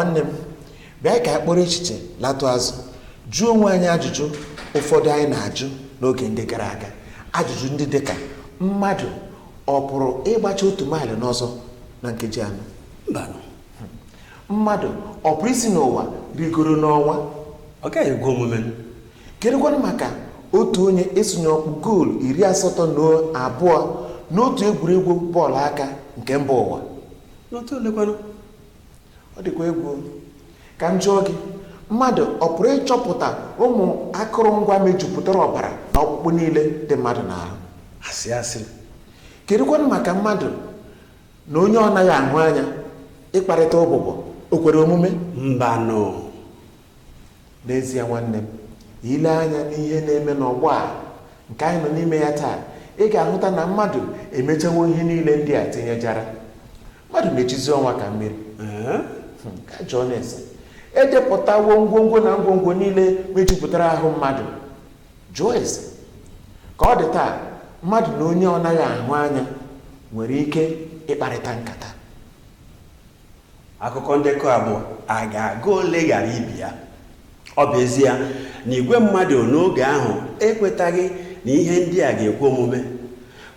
Nwanne m, bịa ka anyị kpọrọ echiche latụ azụ, jụọ onwe anyị ajụjụ ụfọdụ anyị na-ajụ n'oge ndị gara aga. Ajụjụ ndị dị ka: mmadụ ọ pụrụ ịgbacha 1 maịlụ n'ọsọ na nkeji 4? Mbanụ. Mmadụ ọ pụrụ isi n'ụwa rigoro n'ọnwa? Ọ gaghị ekwe omume. Kedụkwanụ maka otu onye ịsụnye ọkpụ goolu 82 n'otu egwuregwu bọọlụ aka nke mba ụwa? N'otu olekwanụ? Ọ dịkwa egwu. Ka m jụọ gị, mmadụ ọ pụrụ ịchọpụta ụmụ akụrụngwa mejupụtara ọbara na ọkpụkpụ niile dị mmadụ n'ahụ? Asị asị. Kedụkwanụ maka mmadụ na onye ọ naghị ahụ anya ịkparịta ụbụbọ, o kwere omume? Mbanụ. N'ezie nwanne m, ile anya n'ihe na-eme n'ọgbọ a nke anyị nọ n'ime ya taa, ị ga-ahụta na mmadụ emechawo ihe niile ndị a tinyejara. Mmadụ na-ejizi ọnwa ka mmiri. Ka jụọ na-ese, edepụtawo ngwongwo na ngwongwo niile mejupụtara ahụ mmadụ. Jụọ ese. Ka ọ dị taa, mmadụ na onye ọ naghị ahụ anya nwere ike ịkparịta nkata. Akụkọ ndekọ abụọ a ga-aga ole ghara ibi ya. Ọ bụ ezie na igwe mmadụ n'oge ahụ ekwetaghị na ihe ndị a ga-ekwe omume,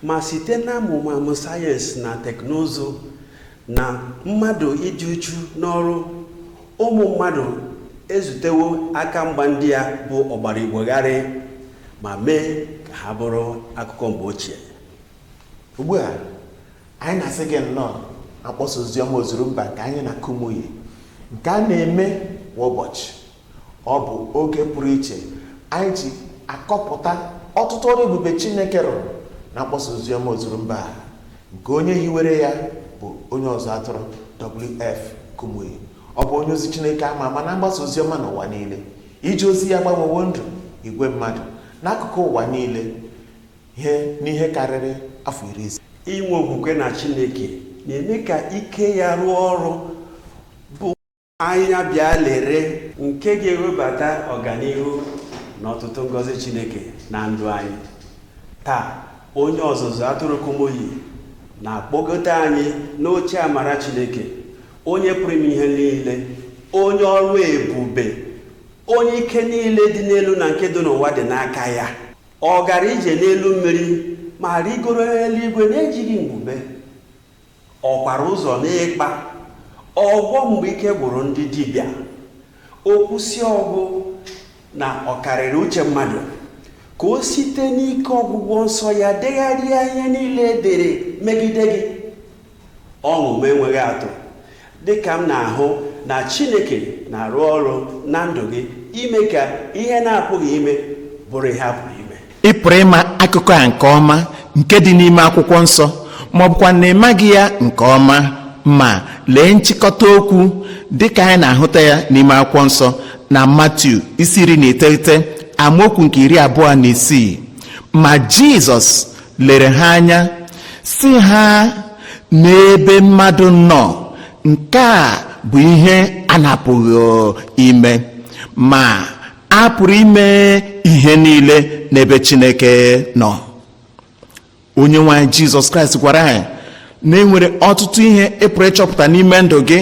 ma site na amụmamụ sayensị na teknụzụ na mmadụ ịdị uchu n'ọrụ, ụmụ mmadụ ezutewo aka mgba ndị a bụ ọgbara igbogharị ma mee ka ha bụrụ akụkọ mgbe ochie. Ugbu a anyị na-asị gị nnọọ na mkpọsa oziọma ozuru mba nke anyị na Kumuyi, nke a na-eme kwa ụbọchị. Ọ bụ oge pụrụ iche anyị ji akọpụta ọtụtụ ọrụ ebube Chineke rụrụ na mkpọsa oziọma ozuru mba a, nke onye hiwere ya bụ onye ọzụ atụrụ W.F. Kumuyi. Ọ bụ onye ozi Chineke ama ama na mgbasa oziọma n'ụwa niile. Ije ozi ya gbanwewo ndụ igwe mmadụ n'akụkụ ụwa niile ihe n'ihe karịrị afọ 50. Inwe okwukwe na Chineke na-eme ka ike ya rụọ ọrụ bụ anya bịa lere nke ga-ewebata ọganihu na ọtụtụ ngọzi Chineke na ndụ anyị. Taa, onye ọzụzụ atụrụ Kumuyi na-akpọgote anyị n'oche amara Chineke, onye pụrụ ime ihe niile, onye ọrụ ebube, onye ike niile dị n'elu na nke dị n'ụwa dị n'aka ya. Ọ gara ije n'elu mmiri ma rigoro eluigwe na-ejighị mgbube. Ọ kwara ụzọ n'ịkpa ọgwọ mgbe ike gwụrụ ndị dibịa. Okwu si ọgwụ na ọkarịrị uche mmadụ, ka o site n'ike ọgwụgwọ nsọ ya degharịa ihe niile edere megide gị. Ọṅụ m enweghị atụ dịka m na-ahụ na Chineke na-arụ ọrụ na ndụ gị ime ka ihe na-apụghị ime bụrụ ihe a pụrụ ime. Ị pụrụ ịma akụkọ a nke ọma nke dị n'ime akwụkwọ nsọ, ma ọ bụkwa na ị maghị ya nke ọma, ma lee nchịkọta okwu dịka anyị na-ahụta ya n'ime akwụkwọ nsọ na Matiu isi 19 amaokwu nke 26. Ma Jizọs lere ha anya sị ha, n'ebe mmadụ nọ nke a bụ ihe a na-apụghị ime, ma a pụrụ ime ihe niile n'ebe Chineke nọ. Onye nwe anyị Jizọs Kraịst gwara anyị na e nwere ọtụtụ ihe ị pụrụ ịchọpụta n'ime ndụ gị,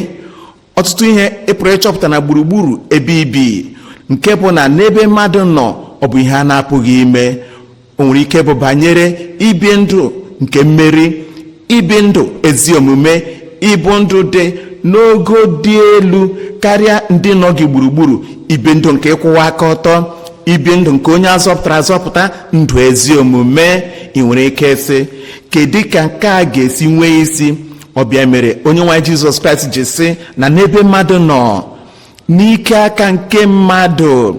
ọtụtụ ihe ị pụrụ ịchọpụta na gburugburu ebe ibi, nke bụ na n'ebe mmadụ nọ ọ bụ ihe a na-apụghị ime. O nwere ike bụ banyere ibi ndụ nke mmeri, ibi ndụ ezi omume, ịbụ ndụ dị n'ogo dị elu karịa ndị nọ gị gburugburu, ibi ndụ nke ịkwụwa aka ọtọ, ibi ndụ nke onye azọpụtara azọpụta, ndụ ezi omume. Ị nwere ike sị, kedu ka nke a ga-esi nwee isi? Ọ bịa mere onye nwe anyị Jizọs Kraịst ji sị na n'ebe mmadụ nọ, n'ike aka nke mmadụ,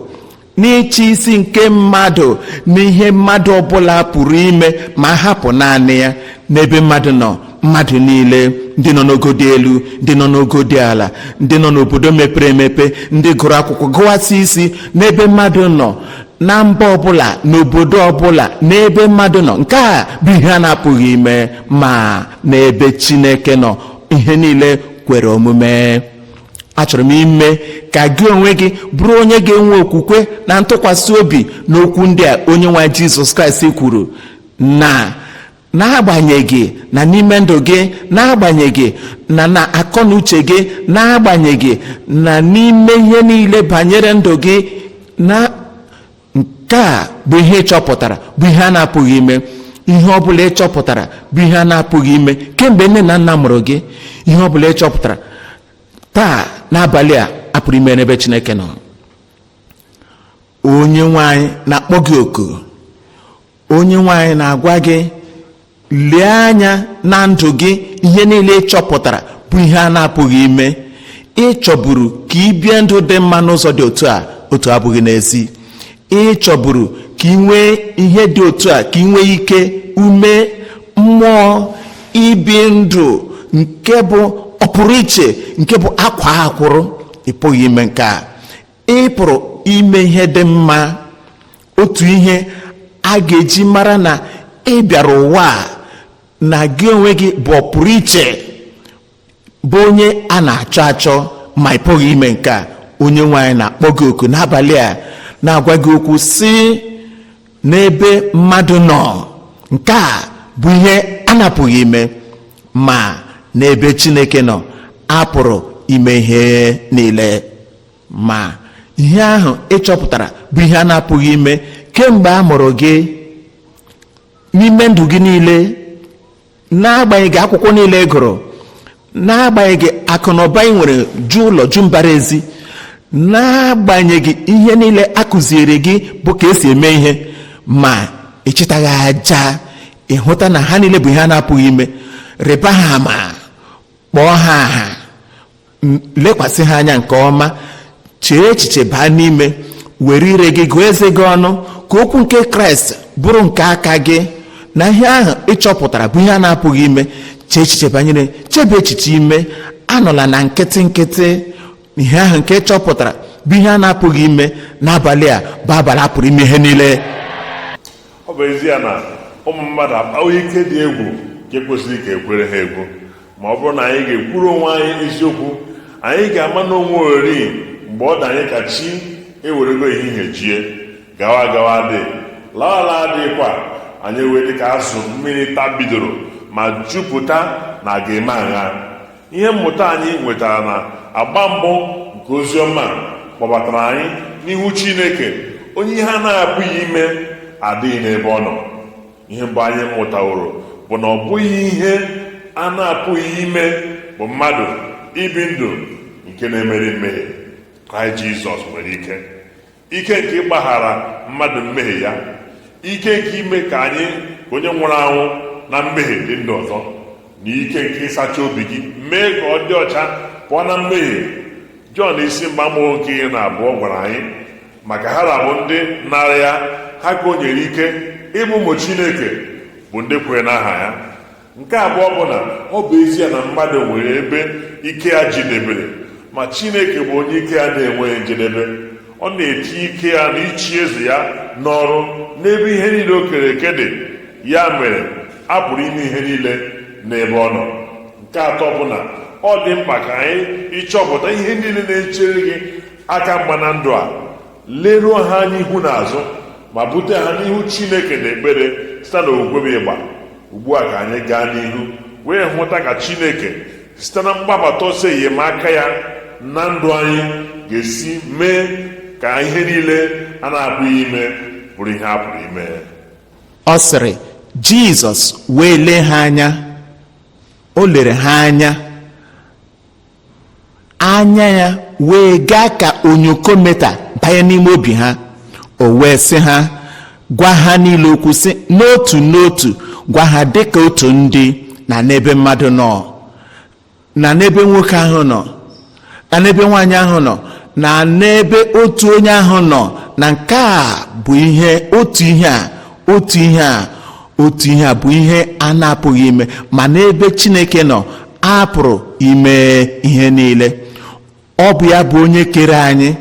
n'ịchị isi nke mmadụ, n'ihe mmadụ ọbụla pụrụ ime ma hapụ naanị ya, n'ebe mmadụ nọ, mmadụ niile, ndị nọ n'ogo dị elu, ndị nọ n'ogo dị ala, ndị nọ n'obodo mepere emepe, ndị gụrụ akwụkwọ gụwasị isi, n'ebe mmadụ nọ, na mba ọbụla, n'obodo ọbụla, n'ebe mmadụ nọ, nke a bụ ihe a na-apụghị ime, ma n'ebe Chineke nọ ihe niile kwere omume. Achọrọ m ime ka gị onwe gị bụrụ onye ga-enwe okwukwe na ntụkwasị obi n'okwu ndị a onye nwe Jizọs Kraịst kwuru, na n'agbanyeghị na n'ime ndụ gị, n'agbanyeghị na na akọ na uche gị, n'agbanyeghị na n'ime ihe niile banyere ndụ gị na nke a bụ ihe ị chọpụtara bụ ihe a na-apụghị ime. Ihe ọ bụla ị chọpụtara bụ ihe a na-apụghị ime kemgbe nne na nna mụrụ gị, ihe ọ bụla ị chọpụtara taa n'abalị a apụrụ ime n'ebe Chineke nọ. Onye nwe anyị na-akpọ gị oku. Onye nwe anyị na-agwa gị, lee anya na ndụ gị, ihe niile ị chọpụtara bụ ihe a na-apụghị ime. Ị chọburu ka ị bie ndụ dị mma n'ụzọ dị otu a, otu abụghị n'ezi. Ị chọburu ka ị nwee ihe dị otu a, ka ị nwee ike, ume mmụọ ibi ndụ nke bụ ọpụrụ iche, nke bụ akwa akwụrụ. Ị pụghị ime nke a. Ị pụrụ ime ihe dị mma. Otu ihe a ga-eji mara na ị bịara ụwa a na gị onwe gị bụ ọpụrụ iche, bụ onye a na-achọ achọ, ma ị pụghị ime nke a. Onye nwe anyị na-akpọ gị oku n'abalị a, na-agwa gị okwu si n'ebe mmadụ nọ, nke a bụ ihe a na-apụghị ime, ma n'ebe Chineke nọ, a pụrụ ime ihe niile. Ma ihe ahụ ị chọpụtara bụ ihe a na-apụghị ime kemgbe a mụrụ gị, n'ime ndụ gị niile, n'agbanyeghị akwụkwọ niile ị gụrụ, n'agbanyeghị akụ na ụba ị nwere ju ụlọ ju mbara ezi, n'agbanyeghị ihe niile a kụziere gị bụ ka esi eme ihe, ma ị chịtaghị aja, ịhụta na ha niile bụ ihe a na-apụghị ime. Rịba ha ama, kpọọ ha aha, lekwasị ha anya nke ọma, chee echiche baa n'ime, were ire gị gụọ eze gị ọnụ, ka okwu nke Kraịst bụrụ nke aka gị na ihe ahụ ị chọpụtara bụ ihe a na-apụghị ime. Chee echiche banyere, chebe echiche ime, anọla na nkịtị nkịtị. Ihe ahụ nke ị chọpụtara bụ ihe a na-apụghị ime, n'abalị a bụ abalị a pụrụ ime ihe niile. Ọ bụ ezie na ụmụ mmadụ akpawo ike dị egwu nke kwesịrị ka ekwere ha egwu, ma ọ bụrụ na anyị ga-ekwuru onwe anyị eziokwu, anyị ga-ama n'onwe ori mgbe ọ dị anyị ka chi ewerego ehihie jie, gawa gawa dị, lawa laa adịghịkwa. Anyị wee dị ka azụ mmiri ta bidoro ma jupụta na ga-eme aṅa. Ihe mmụta anyị nwetara na agba mbụ nke ozi ọma kpọbatara anyị n'ihu Chineke, onye ihe a na-apụghị ime adịghị n'ebe ọ nọ. Ihe mbụ anyị mụtaworo bụ na ọ bụghị ihe a na-apụghị ime bụ mmadụ ibi ndụ nke na-emeri mmehie. Kraịst Jizọs nwere ike, ike nke ịgbaghara mmadụ mmehie ya, ike nke ime ka anyị ka onye nwụrụ anwụ na mmehie dị ndụ ọzọ, na ike nke ịsacha obi gị mee ka ọ dị ọcha pụọ na mmehie. Jọn isi mbụ amaokwu nke 12 gwara anyị maka ha rabụ ndị nara ya, ha ka o nyere ike ịbụ ụmụ Chineke, bụ ndị kwere n'aha ya. Nke abụọ bụ na ọ bụ ezie na mmadụ nwere ebe ike ya jidebere, ma Chineke bụ onye ike ya na-enweghị njedebe. Ọ na-etinye ike ya na ichi eze ya n'ọrụ n'ebe ihe niile o kere eke dị. Ya mere a pụrụ ime ihe niile n'ebe ọ nọ. Nke atọ bụ na ọ dị mkpa ka anyị ịchọpụta ihe niile na-echere gị aka mgba na ndụ a, leruo ha anya ihu na azụ, ma bute ha n'ihu Chineke na ekpere site n'okwukwe bụ ịgba. Ugbu a ka anyị gaa n'ihu wee hụta ka Chineke site na mgbabata ọsọ enyemaka ya na ndụ anyị ga-esi mee ka ihe niile a na-apụghị ime bụrụ ihe a pụrụ ime. Ọ sịrị, Jizọs wee lee ha anya. O lere ha anya, anya ya wee gaa ka onyokometa banye n'ime obi ha. O wee sị ha, gwa ha niile okwu sị n'otu n'otu, gwa ha dịka otu ndị, na n'ebe mmadụ nọ, na n'ebe nwoke ahụ nọ, na n'ebe nwaanyị ahụ nọ, na n'ebe otu onye ahụ nọ, na nke a bụ ihe otu ihe a, otu ihe a, otu ihe a bụ ihe a na-apụghị ime, ma n'ebe Chineke nọ, a pụrụ ime ihe niile. Ọ bụ ya bụ onye kere anyị,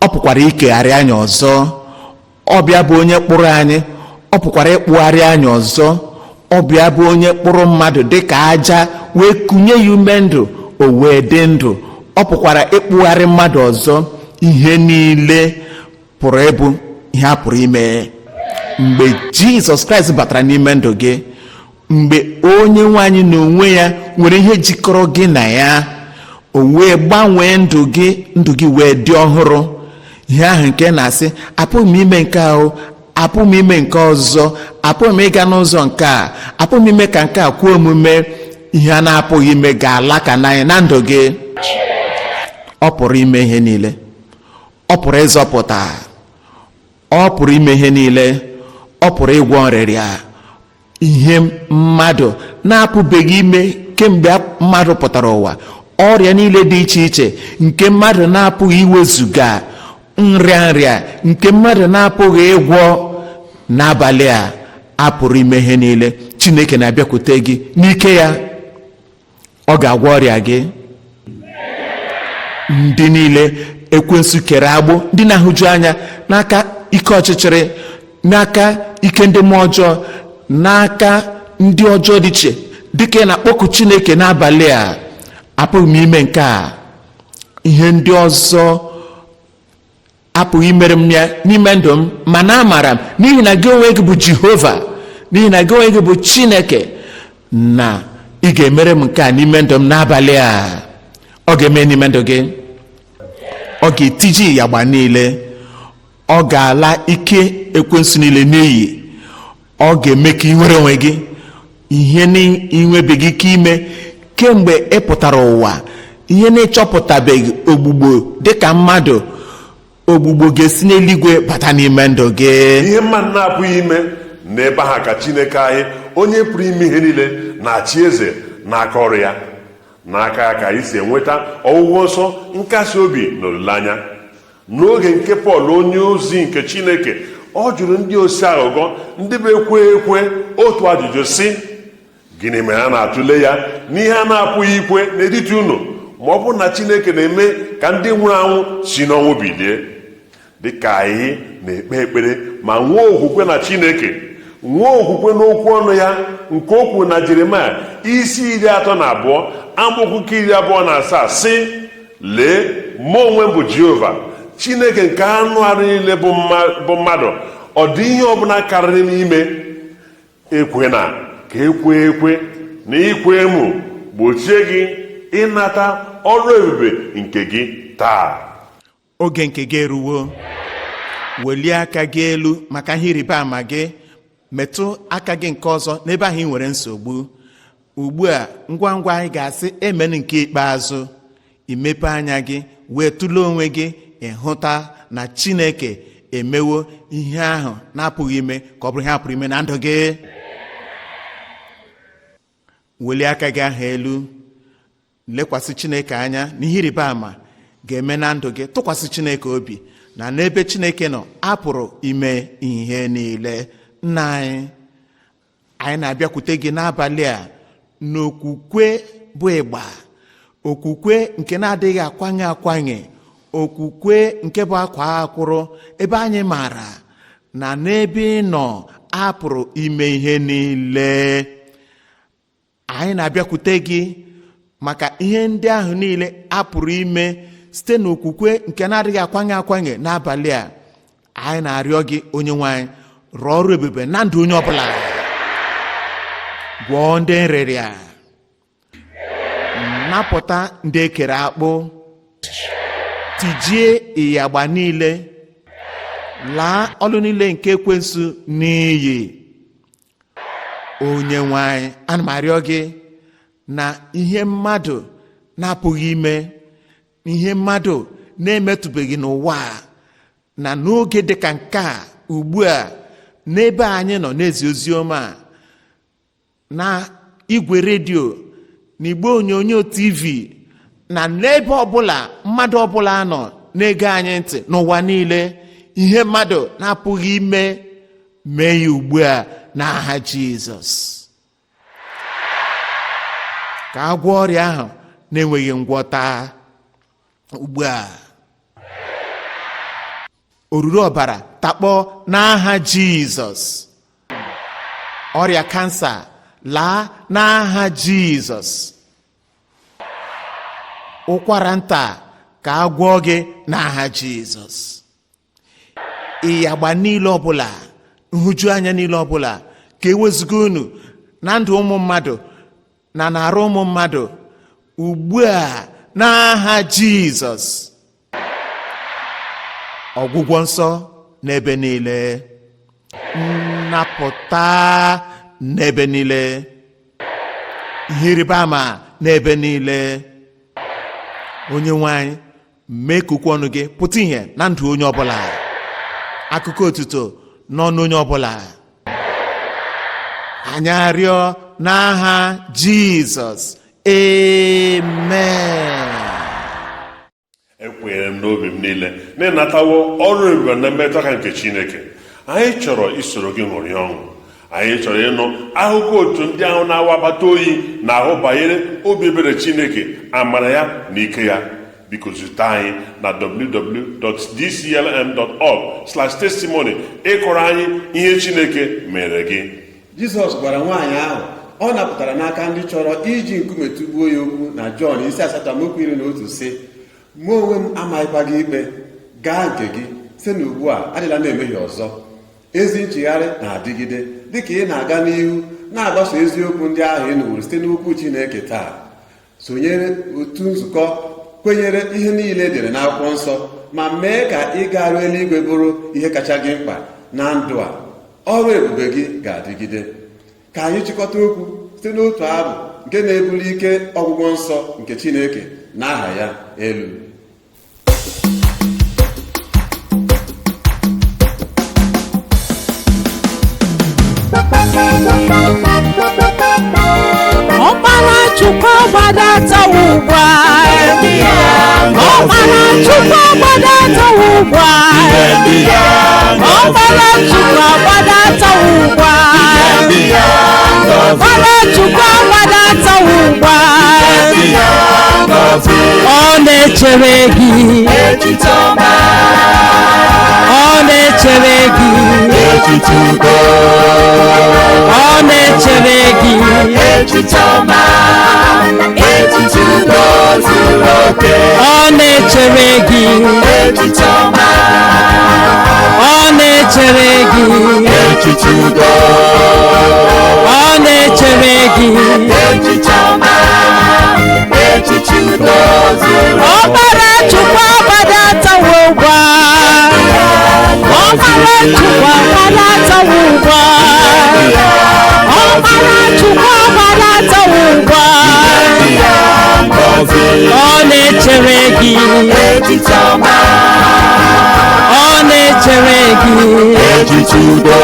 ọ pụkwara ikegharị anyị ọzọ. Ọ bụ ya bụ onye kpụrụ anyị, ọ pụkwara ịkpụgharị anyị ọzọ. Ọ bụ ya bụ onye kpụrụ mmadụ dịka aja wee kụnye ya ume ndụ, o wee dị ndụ. Ọ pụkwara ịkpụgharị mmadụ ọzọ. Ihe niile pụrụ ịbụ ihe a pụrụ ime mgbe Jizọs Kraịst batara n'ime ndụ gị. Mgbe onye nwe anyị n'onwe ya nwere ihe jikọrọ gị na ya, o wee gbanwee ndụ gị, ndụ gị wee dị ọhụrụ. Ihe ahụ nke na-asị, apụghị m ime nke ahụ, apụghị m ime nke ọzọ, apụghị m ịga n'ụzọ nke a, apụghị m ime ka nke a kwuo omume, ihe a na-apụghị ime ga-ala ka n'anya na ndụ gị. Ọ pụrụ ime ihe niile, ọ pụrụ ịzọpụta, ọ pụrụ ime ihe niile, ọ pụrụ ịgwọ nrịrịa. Ihe mmadụ na-apụbeghị ime kemgbe mmadụ pụtara ụwa, ọrịa niile dị iche iche nke mmadụ na-apụghị iwezuga, nrịa nrịa nke mmadụ na-apụghị ịgwọ, n'abalị a apụrụ ime ihe niile. Chineke na-abịakwute gị n'ike ya, ọ ga-agwọ ọrịa gị. Ndị niile ekwensu kere agbụ, ndị na-ahụju anya n'aka ike ọchịchịrị, n'aka ike ndị mmụọ ọjọọ, n'aka ndị ọjọọ dị iche, dịka ị na-akpọku Chineke n'abalị a, apụghị m ime nke a, ihe ndị ọzọ apụghị imere m ya n'ime ndụ m, mana amaara m, n'ihi na gị onwe gị bụ Jehova, n'ihi na gị onwe gị bụ Chineke, na ị ga-emere m nke a n'ime ndụ m n'abalị a. Ọ ga-eme n'ime ndụ gị. Ọ ga-etiji ịyagba niile, ọ ga-ala ike ekwensu niile n'iyi, ọ ga-eme ka ị nwere onwe gị. Ihe na-enwebeghị ike ime kemgbe ị pụtara ụwa, ihe na-ịchọpụtabeghị ogbugbo dịka mmadụ, ogbugbo ga-esi n'eluigwe bata n'ime ndụ gị. Ihe mmadụ na-apụghị ime, n'ebe ahụ ka Chineke anyị, onye pụrụ ime ihe niile, na-achị eze n'aka ọrụ ya. N'aka ya ka anyị si enweta ọgwụgwọ nsọ, nkasi obi na olileanya. N'oge nke Pọl onye ozi nke Chineke, ọ jụrụ ndị osi aghụghọ, ndị bụ ekwe ekwe, otu ajụjụ sị: gịnị mere a na-atụle ya n'ihe a na-apụghị ikwe n'etiti unu, ma ọ bụrụ na Chineke na-eme ka ndị nwụrụ anwụ si n'ọnwụ bilie? Dịka anyị na-ekpe ekpere ma nwee okwukwe na Chineke, nwee okwukwe n'okwu ọnụ ya nke o kwuru na Jeremaya isi 32 amaokwu nke 27 sị: lee, mụ onwe m bụ Jehova Chineke nke anụ arụ niile bụ mmadụ, ọ dị ihe ọbụla karịrị n'ime. Ekwena ka ekwe ekwe na ikwe emu gbochie gị ịnata ọrụ ebube nke gị taa. Oge nke gị eruwo. Welie aka gị elu maka ihe ịrịba ama gị. Metụ aka gị nke ọzọ n'ebe ahụ ị nwere nsogbu ugbu a. Ngwa ngwa anyị ga-asị amen nke ikpeazụ, imepe anya gị wee tụlee onwe gị, ịhụta na Chineke emewo ihe ahụ na-apụghị ime ka ọ bụrụ ihe a pụrụ ime na ndụ gị. Welie aka gị ahụ elu, lekwasị Chineke anya na ihe ịrịba ama ga-eme na ndụ gị. Tụkwasị Chineke obi na n'ebe Chineke nọ a pụrụ ime ihe niile. Nna anyị, anyị na-abịakwute gị n'abalị a n'okwukwe bụ ịgba, okwukwe nke na-adịghị akwanye akwanye, okwukwe nke bụ akwa akwụrụ, ebe anyị maara na n'ebe ị nọ a pụrụ ime ihe niile. Anyị na-abịakwute gị maka ihe ndị ahụ niile a pụrụ ime site n'okwukwe nke na-adịghị akwanye akwanye. N'abalị a, anyị na-arịọ gị, onye nwe anyị, rụọ ọrụ ebube na ndụ onye ọbụla. Gwọọ ndị nrịrịa, napụta ndị ekere akpụ, tijie ịyagba niile, laa ọlụ niile nke ekwensu n'iyi. Onye nwe anyị, ana m arịọ gị na ihe mmadụ na-apụghị ime, ihe mmadụ na-emetụbeghị n'ụwa a, na n'oge dịka nke a ugbu a, n'ebe anyị nọ n'ezi ozi ọma a, na igwe redio, na igbe onyonyo TV, na n'ebe ọbụla mmadụ ọbụla nọ na-ege anyị ntị n'ụwa niile, ihe mmadụ na-apụghị ime, mee ya ugbu a n'aha Jizọs. Ka agwọ ọrịa ahụ na-enweghị ngwọta ugbu a, oruru ọbara takpọ n'aha Jizọs, ọrịa kansa laa n'aha Jizọs, ụkwara nta ka a gwọọ gị n'aha Jizọs, ịyagba niile ọbụla, nhụjuanya niile ọbụla ka ewezuga unu Na ndụ ụmụ mmadụ na n'arụ ụmụ mmadụ ugbu a n'aha Jizọs. Ọgwụgwọ nsọ n'ebe niile, nnapụta n'ebe niile, ihe ịrịba ama n'ebe niile. Onye nwe anyị, mee ka okwu ọnụ gị pụta ìhè na ndụ onye ọbụla, akụkọ otuto n'ọnụ onye ọbụla. Anyị arịọ n'aha Jizọs, amen. Ekwenyere m n'obi m niile na ịnatawo ọrụ ebube na mmetụ aka nke Chineke. Anyị chọrọ isoro gị ṅụrịa ọṅụ. Anyị chọrọ ịnụ akụkọ otu ndị ahụ na-awụ akpata oyi na ahụ banyere obi ebere Chineke, amara ya na ike ya. Biko zute anyị na www.dclm.org/testimony ịkọrọ anyị ihe Chineke mere gị. Jizọs gwara nwaanyị ahụ ọ napụtara n'aka ndị chọrọ iji nkume tụgbuo ya okwu na Jọn isi 8 amaokwu 11 sị: "Mụ onwe m amaghịkwa gị ikpe, gaa nke gị, site n'ugbu a adịla na-emehie ọzọ." Ezi nchegharị na-adịgide dịka ị na-aga n'ihu na-agbaso eziokwu ndị ahụ ị nụworo site n'okwu Chineke taa. Sonyere otu nzukọ kwenyere ihe niile edere n'akwụkwọ nsọ ma mee ka ịgaru eluigwe bụrụ ihe kacha gị mkpa na ndụ a. Ọrụ ebube gị ga-adịgide. Ka anyị chịkọta okwu site n'otu abụ nke na-ebuli ike ọgwụgwọ nsọ nke Chineke na aha ya elu. Ọkpara Chukwu gbadatawo ugbu a. Ọkpara Chukwu gbadatawo ugbu a. Ọkpara Chukwu gbadatawo ugbu a. Ọkpara Chukwu gbadatawo ugbu a. Ọ na-echere gị. Ọ na-echere gị. Ọ na-echere gị. Echiche ọma, echiche udo zuru oke. Ọ na-echere gị. Echiche ọma, Ọ na-echere gị. Echiche udo, Ọ na-echere gị. Echiche ọma, echiche udo zuru oke. Ọkpara Chukwu agbadatawo ugbu a. Ọkpara Chukwu agbadatawo ugbu a. Ọkpara Chukwu agbadatawo ugbu a. Ngọzi, Ọ na-echere gị. Echiche ọma, Ọ na-echere gị. Echiche udo,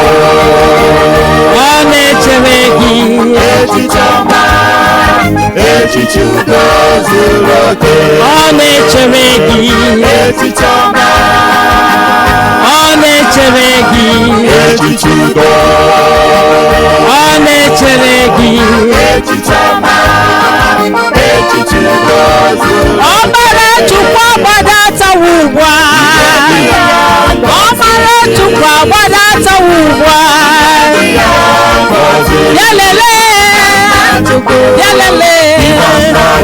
Ọ na-echere gị. Echiche ọma, echiche udo zuru oke. Ọ na-echere gị. Echiche ọma, Ọ na-echere gị. Echiche udo, Ọ na-echere gị. Echiche ọma, echiche udo zuru Ọkpara Chukwu agbadatawo ugbu a. Ọkpara Chukwu agbadatawo ugbu a. Bịa lelee, bịa lelee,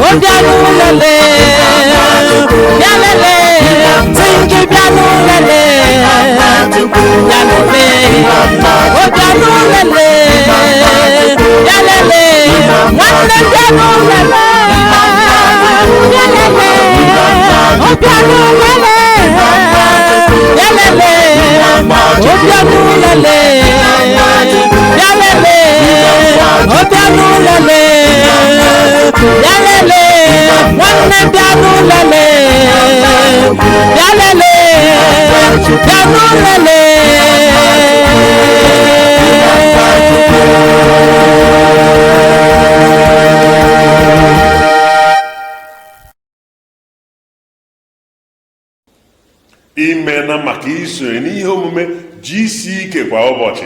obianụ lelee, bịa lelee, tingi bịanụ lelee, bịa lelee, obianụ lelee, bịa lelee, nwanne bịanụ lelee, bịa lelee, obianụ lelee, bịa lelee, obianụ lelee, bịa lelee, obianụ lelee, bịa lelee, nwanne bịanụ lelee, bịa lelee, bịanụ lelee. Imeela maka isonye n'ihe omume GCK kwa ụbọchị.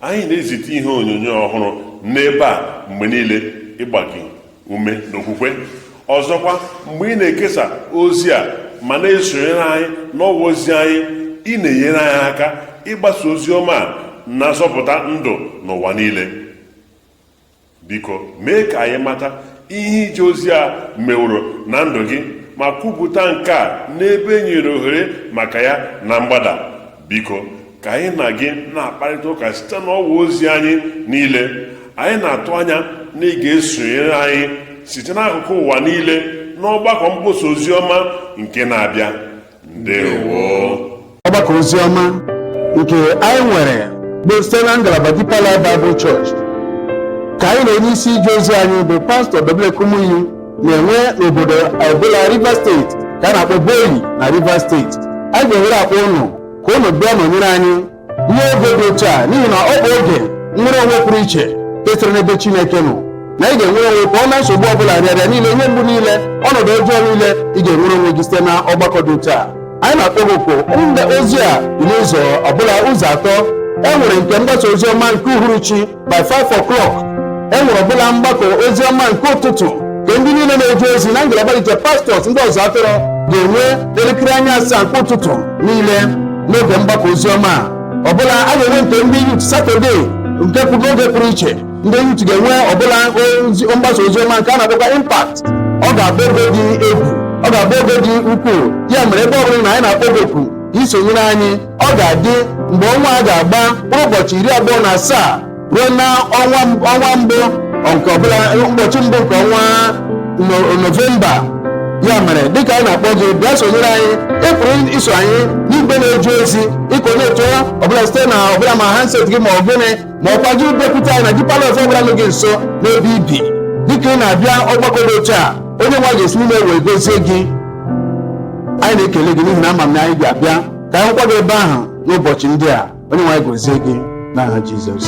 Anyị na-ezite ihe onyonyo ọhụrụ n'ebe a mgbe niile ịgba gị ume n'okwukwe. Ọzọkwa, mgbe ị na-ekesa ozi a ma na-esonyere anyị n'ọwa ozi anyị, ị na-enyere anyị aka ịgbasa ozi ọma a na-azọpụta ndụ n'ụwa niile. Biko mee ka anyị mata ihe ije ozi a meworo na ndụ gị ma kwupụta nke a n'ebe e nyere ohere maka ya na mgbada. Biko ka anyị na gị na-akparịta ụka site n'ọwa ozi anyị niile. Anyị na-atụ anya na ị ga-esonyere anyị site n'akụkụ ụwa niile n'ọgbakọ mgbasa ozi ọma nke na-abịa. Ndewo. Ọgbakọ oziọma nke anyị nwere bụ site na ngalaba Deeper Life Bible Church ka anyị na onye isi ije ozi anyị bụ Pastọ W. Kumuyi na-enwe n'obodo ọbụla Rivers Steeti ka a na-akpọ Boyi na Rivers Steeti. A ga-ewere akpọ ụnụ ka ụnụ bịa nọnyere anyị n'oge dị otu a, n'ihi na ọ bụ oge nnwere onwe pụrụ iche nke sitere n'ebe Chineke nọ, na ị ga-enwere onwe pụọ na nsogbu ọbụla, rịarịa niile, ihe mgbu niile, ọnọdụ ọjọọ niile. Ị ga-enwere onwe gị site na ọgbakọ dị otu a. Anyị na-akpọ gị oku. Ndị ozi a dị n'ụzọ ọbụla ụzọ atọ. E nwere nke mgbasa ozi ọma nke uhuruchi by 5 o'clock. E nwere ọbụla mgbakọ ozi ọma nke ụtụtụ nke ndị niile na-eje ozi na ngalaba dị iche, pastors, ndị ọzọ atụrụ, ga-enwe elekere anya 7 nke ụtụtụ niile. N'oge mgbakọ ozi ọma a ọbụla, a ga-enwe nke ndị youth Saturday nke pụrụ n'oge pụrụ iche. Ndị youth ga-enwe ọbụla ozi mgbasa ozi ọma nke a na-akpọkwa Impact. Ọ ga-abụ oge dị egwu, ọ ga-abụ oge dị ukwuu. Ya mere, ebe ọ bụla na anyị na-akpọ gị oku ka isonyere anyị, ọ ga-adị mgbe ọnwa a ga-agba mkpụrụ ụbọchị 27 ruo na ọnwa mbụ nke ọbụla, ụbọchị mbụ nke ọnwa Nọvemba. Ya mere, dịka anyị na-akpọ gị, bịa sonyere anyị. Ị pụrụ iso anyị n'igwe na-eje ozi ịka onye otu ọbụla site na ọbụla ma handset gị ma ọ gịnị, ma ọkwa gị bịakwute anyị na Deeper Life ọbụla nọ gị nso n'ebe ibi. Dịka ị na-abịa ọgbakọ dị otu a, onye nwa ga-esi n'ime wee gozie gị. Anyị na-ekele gị n'ihi na ama m na anyị ga-abịa ka anyị hụkwa gị ebe ahụ n'ụbọchị ndị a. Onye nwe anyị gozie gị n'aha Jizọs.